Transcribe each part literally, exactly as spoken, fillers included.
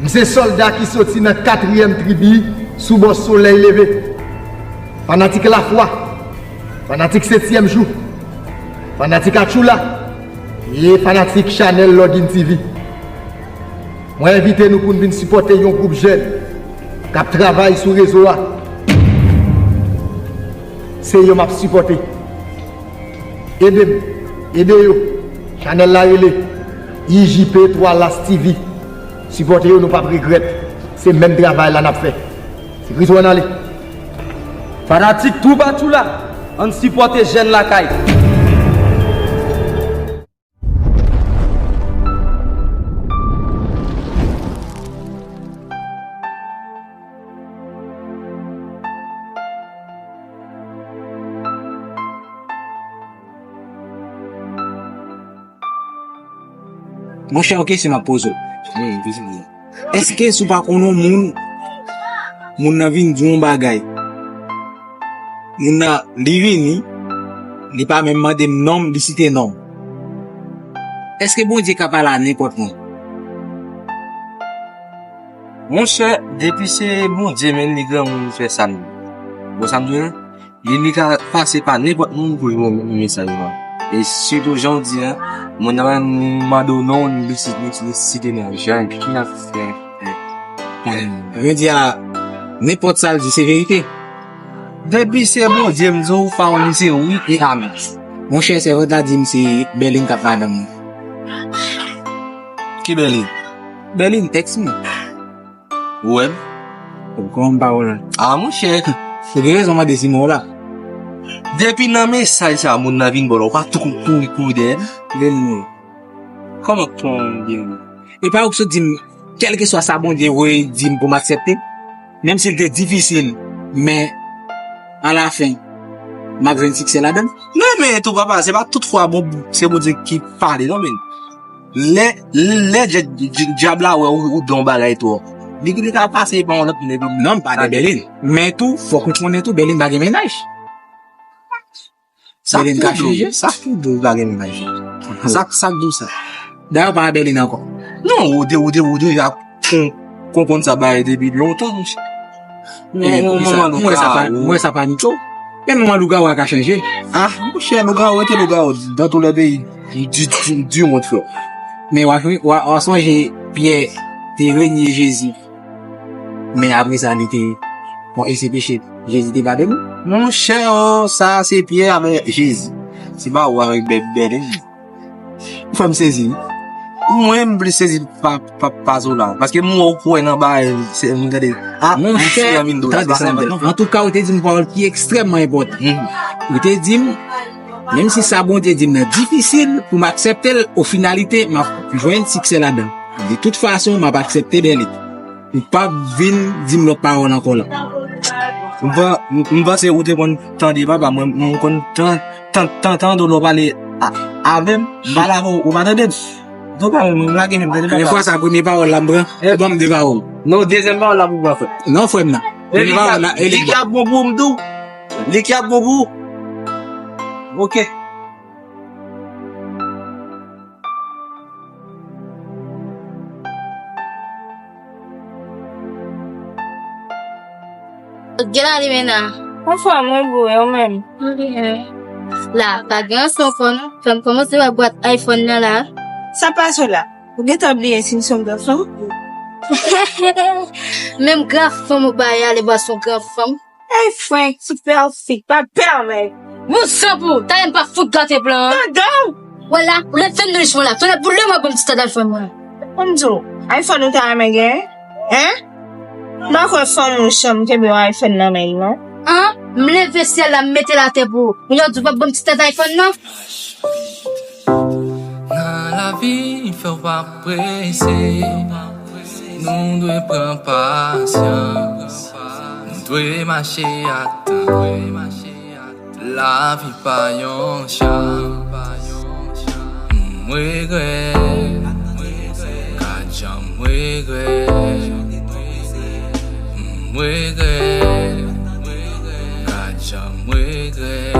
Se sòlda ki soti nan katriyèm tribi sou bò solèy leve. Fanatik Lafwa, fanatik Setyèm Jou, fanatik Atchoula, e fanatik chanèl Login T V. Mwen envite nou pou n vin sipòte yon gwoup jèn k ap travay sou rezo a. Se yo m ap sipòte. Ede m, ede yo. Chanèl la rele I J P twa Las T V. Sipòte yo, nou p ap regrèt. Se menm travay la n ap fè. Se Kris wè n ale. Fanatik Twoup Atchoula, ann sipòte jèn lakay. Monchè, yon kesyon m ap poze w. Èske si w pa konn yon moun, moun nan vin di w yon bagay, moun nan, li vini, li pa menm mande m non m, li site non m. Èske Bondye ka pale a nenpòt moun? Monchè, depi se Bondye menm, li granmoun, li fè sa l vle. Bon, sa m di w, li, li ka pase pa nenpòt moun pou l jwenn mesaj lan. E sitou jan w di a, moun nan mande w non, li si-, li, li site non. Jan, ki n ap fè? Jan di a, nenpòt sa l di, se verite. Depi se Bondye, m di w, pawòl li se wi e amèn. Monchè, sèvant la di m se Bèlin k ap madanm mwen. Ki Bèlin? Bèlin, èks mwen. Ou wè m? Ou konn pawòl la. A, monchè. Ou gen rezon mande si mwen w la. Depi nan mesaj sa, moun nan vin bò la, ou pa tou kou-, kouri, kouri dèyè l? Bèlin. Kòman k pran Bèlin? E pa ou k sot di m, kèlkeswa sa Bondye voye di m pou m aksepte, menm si l te difisil, men alafen, m ap jwenn siksè ladan l. Non, men tou, papa, se pa tout fwa bon, se Bondye ki pale, non, men. Lè, lè dya-, dya-, dyab la wè ou, ou dan yon bagay twò, li, li ka pase pa yon lòt nèg. Non, m pa de Bèlin. Men tou, fòk ou konnen tou, Bèlin pa gen mennaj. Sa Bèlin ka chanje. Sa k tou di w pa gen mennaj? Sa, sa k di w sa? Dayè, w pa wè Bèlin ankò. Non, ou de, ou de, ou deja kon-, konprann sa bay depi lontan, monchè. Eh, non, non, sa, manman mwen sa pa, lougarou. Mwen sa pa nityo. Men manman lougarou a ka chanje. Ah, monchè, lougarou rete lougarou dans tous les pays du, du, du monde, frè. Men w a, w a, w a sonje Pyè te renye Jezi. Men apre sa, li te, bon, e se peche, Jezi te padone. Monchè, oh, sa se Pyè avèk Jezi. Se pa ou avèk Bè-, Bèlin. Ou fè m sezi, wi. Mwen, m plis sezi pa, pa, pa Zola. Paske m wè ou kwè nan bagay, se, m gade. Ah, monchè, tande sa, tande. Antouka, ou te di m yon pawòl ki ekstrèmman enpòtan. Mhm. Ou te di m, menm si sa Bondye di m nan difisil pou m aksepte l, o finalite, m ap jwenn siksè ladan l. De tout fason, m ap aksepte Bèlin. Ou p ap vin di m lòt pawòl ankò la. M pa, m, m panse ou te konn tande papa, mwen, mwen konn tan-, tan-, tan-, tande w lè w pale a-, avè m, m pale avè w, ou pa tande m. Donk, pa mwen, m lage men m tande papa. Men fwa sa, premye pawòl la, m pran, ban m de pawòl. Non, dezyèm pawòl la pou pran, frè. Non, frè m nan. Premye pawòl la, e li ki ap bon pou ou, m di w. Li ki ap bon pou ou. Ok. Gen la li menm nan. Anfòm, mwen byen, ou menm? Mwen byen. La, pa gen ansanm ankò non. Fè m kòmanse wè bwat iPhone nan la. Sa pase w la? Ou gentan bliye si m se yon granfanm? Menm granfanm ou pa ye ale bwa se yon granfanm. Ey, Frank, ti pèfik, pa pèmèt. Bon, san pou, talè m pa fout gate plan an. Tande w! Wè la, ou lè fè m nan jwen la, tonnè boule mwen ban m ti tèt iPhone mwen. Ban m di w, iPhone ou ta renmen gen? Hein? M pa kwè fanm ou chanm kenbe yon iPhone nan men l, non. An? M leve syèl la, m mete l atè pou ou. Ou yon di w p ap ban m ti tèt iPhone nan? Nan lavi, fè w pa prese. Nou dwe pran pasyans. Nou dwe mache ak tan. Lavi pa yon chan. M regrèt. Gad jan m regrèt. M regrèt. Gad jan m regrèt.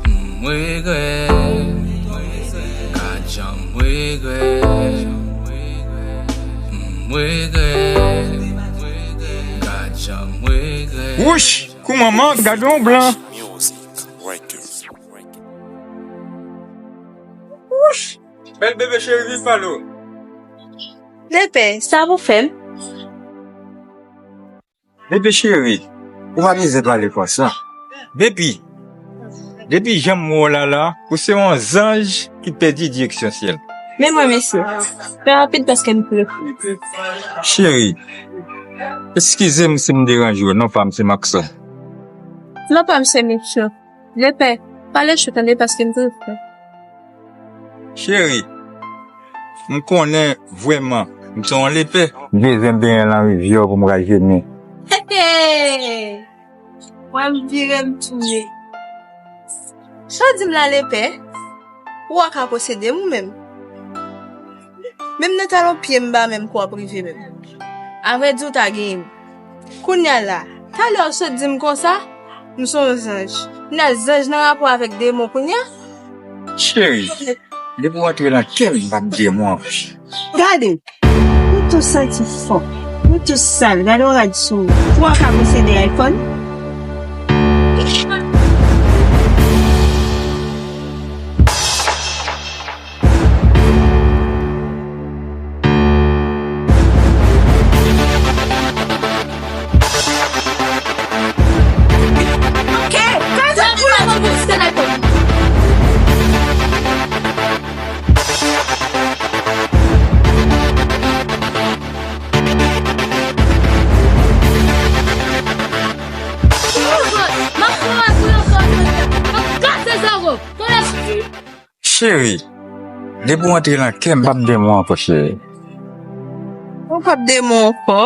M regrèt. Gad jan m regrèt. M regrèt, gad jan m regrèt. Wouch! Kou manman, gade yon blan. Wouch! Bèl bebe cheri, viv pale w. Lepè, sa pou fè m? Bebe cheri, ou pa bezwen pale konsa. Depi, depi jan m wè w la la, ou se yon zanj ki pèdi direksyon syèl. Men mwen, mesye, fè rapid paske m pre. Cheri, eskize m si m deranje w, non pa m se Maxon. Non pa m se Maxon. Lepè, pale cho tande paske m triste. Cheri, m konnen vrèman m se yon lepè. M bezwen benyen nan rivyè w pou m rajeni. Hey! Wè m vire m tounen. Sa w di m la lepè? Ou a ka posede m ou menm? Menm nan talon pye m ba menm kou w ap rive menm. Avrèdi w ta genyen m. Kounya la, talè w sot di m konsa, m se yon zanj. Kounya zanj nan rapò avèk demon kounya? Cheri, depi w antre nan kè m, m p ap di yon mo ankò. Gade, nou tou santi fò, nou tou sal, gade yon rad sou ou. Ou a ka posede iPhone? Cheri, depi w antre nan kè m, m p ap de mo ankò, cheri. Ou p ap de mo ankò?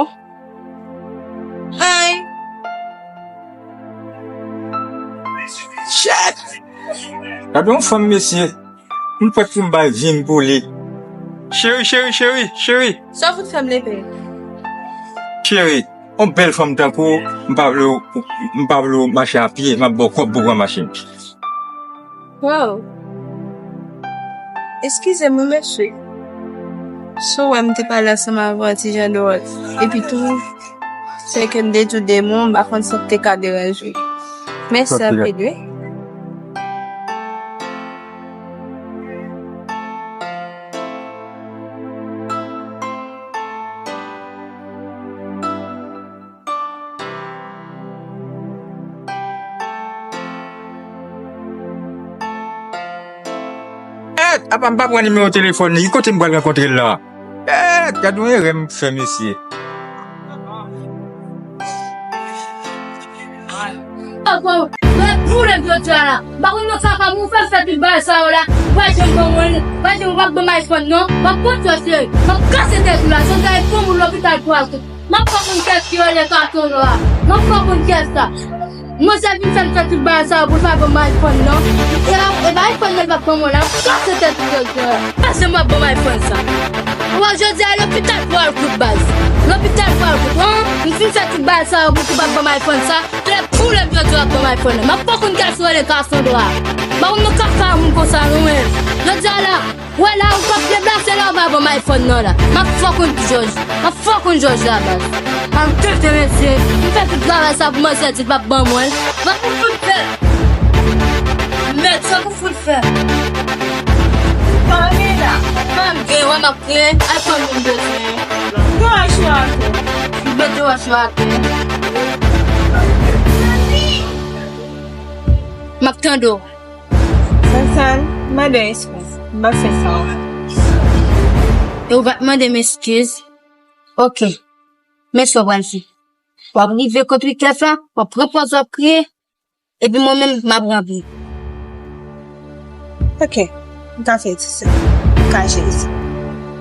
Ay! Shit! Gade yon fanm, mesye. M prèt pou m bay vi m pou li. Cheri, cheri, cheri, cheri. Sa w fout fè m, lepè? Cheri, yon bèl fanm tankou w, m pa vle w, m pa vle w mache a pye, m ap ba w kòb pou w pran machin. Wow! Eskize m wi, mesye. Si w wè m te pale ansanm avè w ti jan dwòl. Epi tou, se ke m te tou demon, m pa konn si m te ka deranje w. Mèsi anpil wi. Èt, apa m pa pran nimewo telefòn li, ki kote m pral rankontre l la? Èt, gad yon erè m fè, mesye. Ankò, mwen, mwen, jodi a la. M pa konn nan sa fanm ou fè fè tout bagay sa yo la. Pral janm ban mwen, pral janm w ap ban m iPhone non. M ap pran twa cheri. M ap kase tèt ou la. Jodi a, e fanm ou lopital pou al kout. M ap fè konn kiyès ki rele katon nwa a. M ap fè konn kiyès sa. Manzè vin fè m fè tout bagay sa yo pou l pa ban m iPhone non. E pa, e pa iPhone nan l p ap ban mwen la. M ap kase tèt ou jodi a. Pase m ap ban m iPhone sa. Ou wè jodi a lopital pou al kout baz. Lopital pou al kout. An, m fin fè tout bagay sa yo pou tou p ap ban m iPhone sa. Trè pou lè m jodi a ap ban m iPhone nan. M ap fè konn kiyès ki rele katon nwa a. M pa konn nan kaka moun konsa non men. Jodi a la. Wè la ou p ap deplase la ou pa ban m iPhone nan la. M ap fè konn jòj. M ap fè konn jòj la baz. Al tete mesye. M fè tout travay sa pou manzè di l p ap ban mwen l. Mwen pou fout fè. Mèd sa pou fout fè. Pamela. Pam gen wè m ap kriye. iPhone m bezwen. Gwo wòch yo atè. M mete wòch yo atè. M ap tande w. Sansan, mande eskiz. M pa fè sa. E ou pa t mande m eskiz? Oke. Men sa w pral fè. W ap rive kot Wikèf la, w ap pran pòz w ap kriye, epi mwen menm, m ap ranpli. Oke. M ka fè ti sa. M ka jere sa.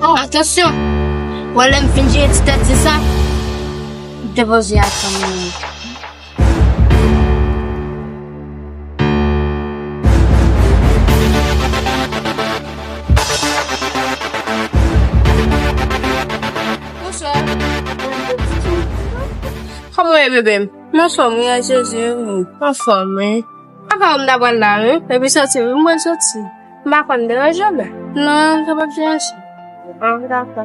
Oh, atansyon! Wè lè m fin jere ti tèt ti sa, m te poze a fanm nan. Bonswa. Kòman w ye, bebe m? M anfòm wi, ak Jezi wi. M anfòm wi. Apa w m ta pral la wi, epi soti wi, m pral soti. M pa konn deranje w, men. Non, sa p ap deranje. Ah, dakò.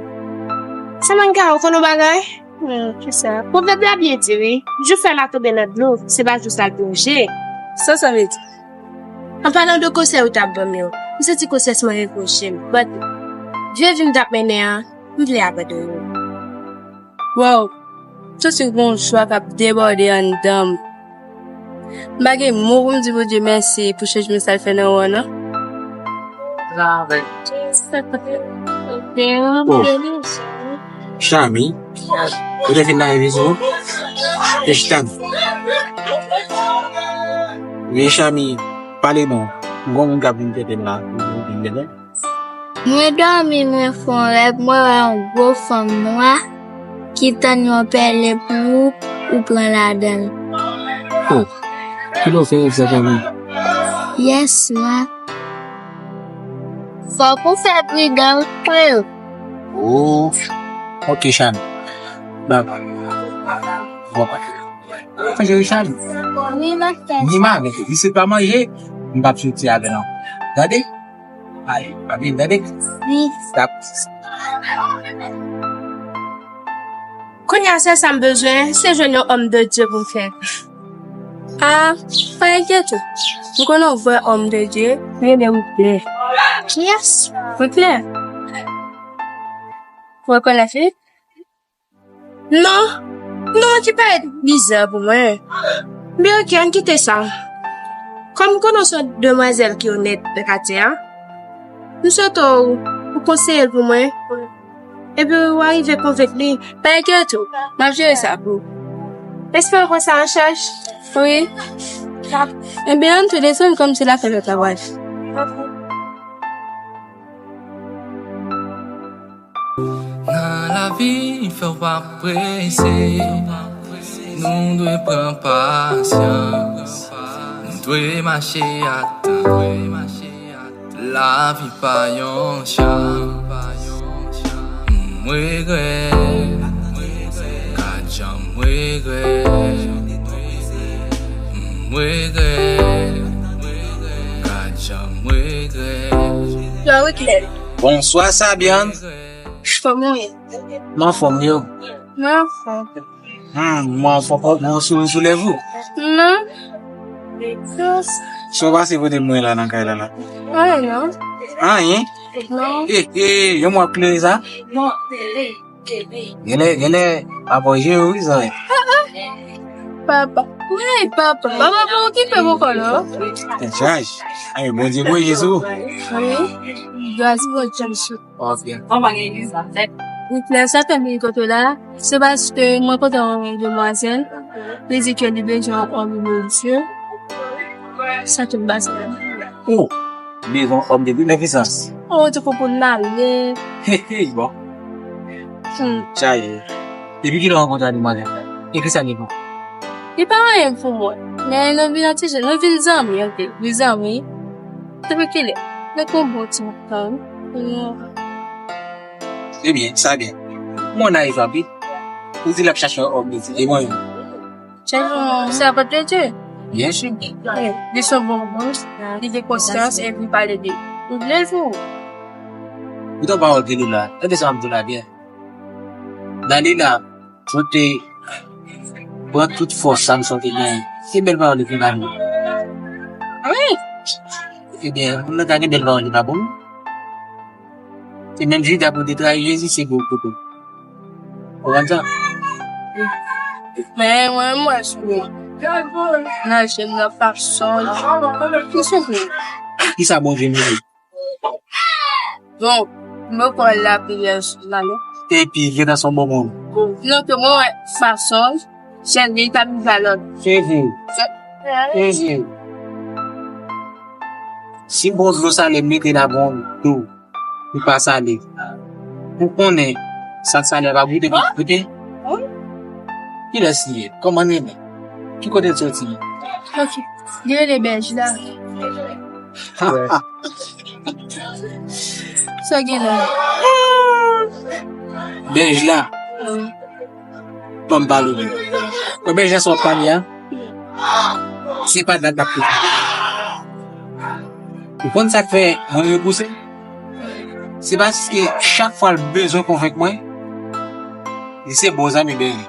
Samantha, ou konn yon bagay? Hmm, kisa? Pwovèb la byen di, wi. Jou fèy la tonbe nan dlo, se pa jou sa l plonje. Sa sa vle di? An palan de konsèy ou t ap ban m yo, m santi konsyans mwen repwoche m. But, vye vi m t ap mennen an, m vle abandone. Wow! Santi gon jwa k ap debòde anndan m. M pa gen mo pou m di Bondye mèsi pou chanjman sa l fè nan ou an, non. Oh. Chami, ou te fin lave vizyo? E chita. Men Chami, pale non. Gon moun k ap vin tete m la. Ou vin tete m? Mwen dòmi, mwen fè yon rèv, mwen wè yon gwo fanm nwa ki tann yon pèlen pou ou, ou pran ladan l. Oh, kilè w fè rèv sa, Chami? Yè swa. Fòk ou fè pridan, frè. Oh, ok, Chami. Bye bye. Bye bye. Frè Richard. Wi, mastè. Ni ma, men li se pa manje, m p ap soti avè l ankò. Tande? Ay, pa vin, tande? Wi. Tap. Kounye a, sèl sa m bezwen, se jwenn yon òm de Dye pou m fè. A, pa enkyete w. M konnen w vrè òm de Dye, men men ou klè. Kiyès? Ou klè. Ou rekonèt li? Non, non, ki parèt bizè pou mwen. Men ok, ann kite sa. Kòm m konnen w se yon demwazèl ki onèt nan katye a, m swete w, ou konseye l pou mwen. Epi w arive konvenk li. Pa enkyete w, m ap jere sa pou ou. Espere w pran sa an chaj. Wi. Ebyen, ann tou desann kòmsi l ap fè lòt la pral. Nan lavi, fè w pa prese. Nou dwe pran pasyans. Nou dwe mache ak tan. Lavi pa yon chan. M regrèt. Gad jan m regrèt. M regrèt. Gad jan m regrèt. Bonswa, Sabian. Kòman w ye? M anfòm, yo. Mwen anfòm. Hmm, mwen anfòm. Ou gen yon souri sou lèv ou? Non. Sa w pase pote mwen la nan kay la la? Anyen, non. Anyen? Non. Eh, eh, yon mwa klere sa? Non, tele. Genlè, genlè, pa bò je yo, wi, zanmi. Papa. Wi, papa. Papa, pa okipe poko, non. Tèt chaje. Ay, Bondye, Bondye sou. Wi. Gras Bondye sou. Ok. Reflèks sa fè m vin kote w la, se paske mwen kote yon demwazèl, li di ke li bezwen yon òm de Dye. Sa tout baz la. Oh, bezwen òm de Dye, men ki sans? Oh, ti kou pou n marye. He, he, bon. Hmm. Sa ye. Depi kilè w rankontre ak demwazèl sa? E kisa li pou? Li pa anyen pou mwen. Men nou vin yon ti jan, nou vin zanmi, ok. Vin zanmi. Depi kilè? Depi yon bon ti bout tan, wi. Ebyen, sa byen. Mwen naif anpil. Ou di l ap chache yon òm de Dye, e mwen menm? Chèf, se apot de Dye. Byen si. Wi. Li se yon bon moun, li gen konsyans, epi li pale de ou. Ou vle jou. Poutan pawòl Dalila, tande sa m di w la byen. Dalila, sot te pran tout fòs sa m sot te genyen. Se bèl pawòl li te ba nou. Wi. Ebyen, moun nan ta gen bèl pawòl li pa bon. Se menm Jida pou te trayi Jezi, se gwo kote. Ou konprann sa? Men mwen, mwen sou nan jèm nan fason. Ki sou vre? Kisa Bondye mande? Bon, mwen kwè lapriyè sou la, non. Epi, gentan son bon moun. Non, ke mwen wè fason, jèn li ta vin valè. Se vre. Se vre. Si bon dlo sale mete la bon dlo, li pa sale. Ou konnen, sa k sale a pa goute, goute. Kilès li ye? Kòman l rele? Ki kote l soti? Ok. Li rele Bèj la. Sa gen la? Bèj la. Ban m pale w. Wè Bèj la sa w ap pale a? Se pa dat l ap koute. Ou konn sa k fè mwen repouse? Se paske chak fwa l bezwen konvenk mwen, Li se bon zanmi Bèlin.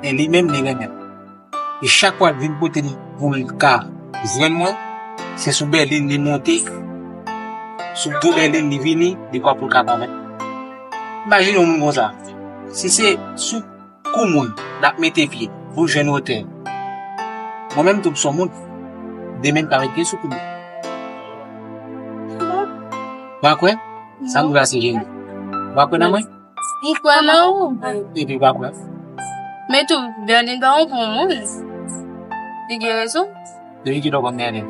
Men li menm, li renmen m. E chak fwa l vin kote m pou l ka jwenn mwen, se sou Bèlin li monte, sou do Bèlin li vini, li pran pou l ka konvenk. Imajine yon moun konsa. Si se sou kou moun l ap mete pye pou l jwenn wotè, mwen menm tou m se yon moun, demen m ka met pye sou kou moun. W a kwè? Sa m di w la se jeni. W a kwè nan mwen? M kwè nan ou. Epi w pa kwè? Men tou, Bèlin pa yon bon moun. Li gen rezon. Depi kilè w konn Bèlin?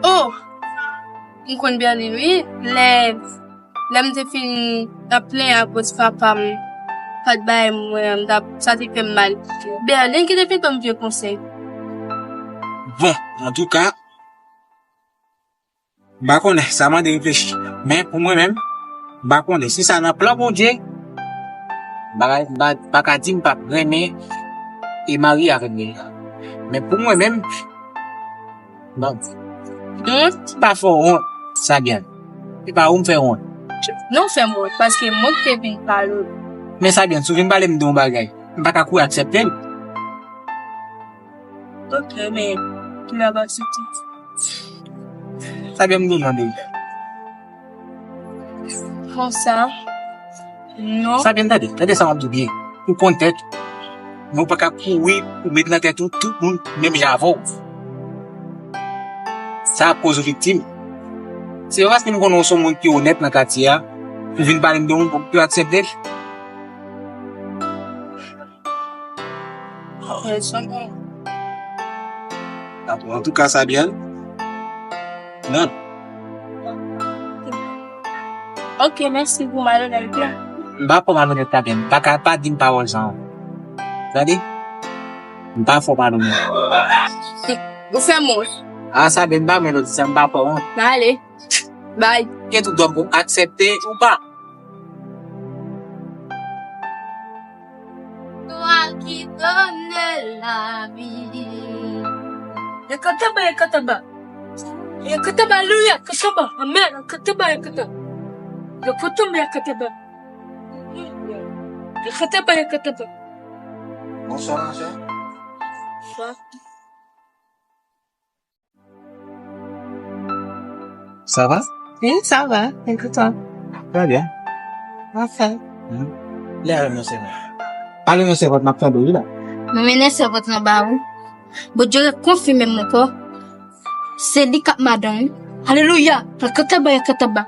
Oh! M konn Bèlin, wi. Lè, lè m te fin ap plenyen akoz papa m pa t bay mwen, m t ap, sa te fè m mal. Bèlin ki te fin ban m vye konsèy. Bon, antouka, m pa konnen, sa mande reflechi. Men pou mwen menm, m pa konnen. Si sa nan plan Bondye, m pa, m pa, m pa ka di m p ap renmen e marye avèk Bèlin. Men pou mwen menm, bon, wont, pa fè w wont, Sabyèn. Se pa ou m fè wont. Non, w fè m wont, paske mwen ki te vin pale w. Men Sabyèn, si w vin pale m de yon bagay, m pa ka kouri aksepte l. Ok, men kilè w ap aksepte? Sa byen m di w non, Dave. Konsa? Non. Sa byen, tande, tande sa m ap di w byen. Ou konn tèt ou. Men ou pa ka kouri pou met nan tèt ou tout moun menm jan avè w. Sa ap koz ou viktim. Se pa paske m konnen w se yon moun ki onèt nan katye a, ou vin pale m de yon moun pou m aksepte l. Antouka, Sabyèn. Non. Ok, mèsi pou malonèt la. M pa fè w malonèt, Sabyèn. Pa ka, pa di m pawòl sa. Tande? M pa fè w malonèt. Ou fè m wont. Ah, Sabyèn, m pa renmen lè w di sa, m pa fè w wont. Ale. Bay. Gen tout dwa pou aksepte ou pa. Toi qui donnes la vie. Yakataba, yakataba. Yakataba, alelouya, yakataba. Amen. Yakataba, yakataba. Yakataba, yakataba. Yakataba, yakataba. Bonsoir, ma chère. Bonsoir. Ça va? Oui, ça va. Et toi? Très bien. Anfen. Hmm. Lè avè m nan sèvant. Pale nan sèvant, m ap tande w wi la. Mwen mennen sèvant lan ba ou. Bondye rekonfime m ankò. Se li k ap madanm ou. Alelouya! Rakataba, rakataba.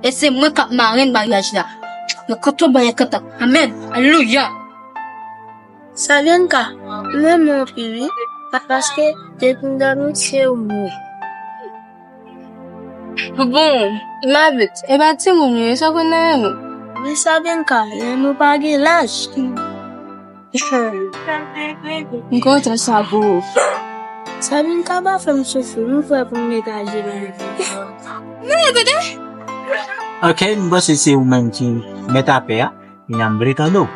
E se mwen k ap marenn maryaj la. Rakataba, rakataba. Amèn. Alelouya! Savenka, m renmen w anpil wi, pa paske depi m dòmi se ou m wè. Bon, m avè w, e pa timoun wi, sa konn nan men nou. Men Savenka, lè nou pa gen laj. M kontan sa pou ou. Savenka pa fè m soufri, m prè pou m degaje nan vi. Non, ekoute. Ok, m panse se ou menm ki mèt apè a. Kounya m vle tande w.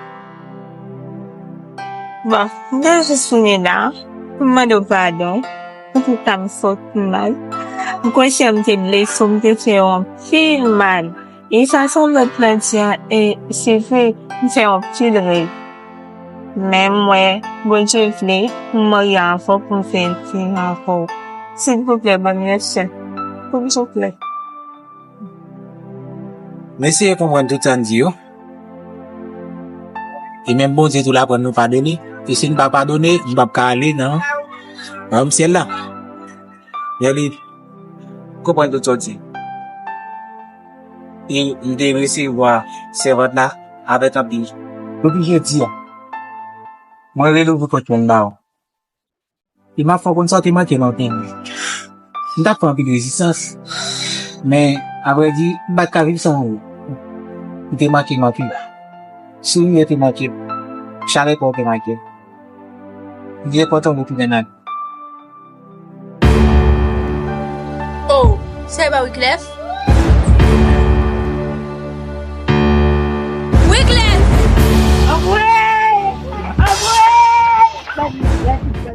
Bon, m te jis vini la pou m mande w padon pou tout sa m sòti mal. M konsyan m te blese w, m te fè w anpil mal. E sa se yon lòt mantè, e se vre, m fè w anpil rèv. Men m wè Bondye vle pou m marye avè w, pou m fè yon ti jan avè w. Silvouplè, ban m yon chans. Silvouplè. M eseye konprann tout sa n di yo. E menm Bondye tou l aprann nou padone. E si n pa padone, n p ap ka ale nan wayòm syèl la. Merlin, m konprann tout sa w di. E m te resevwa sèvant la avèk anpil. Depi jodi a, mwen relouvri pòt mwen ba w. E m ap fè w konn sa w te manke m anpil. M t ap fè anpil rezistans. Men, avrèdi, m pa t ka viv san ou. Ou te manke m anpil. Souri w te manke m. Chalè pa w te manke m. M byen kontan retounen nan. Oh, sa e pa Wiclef?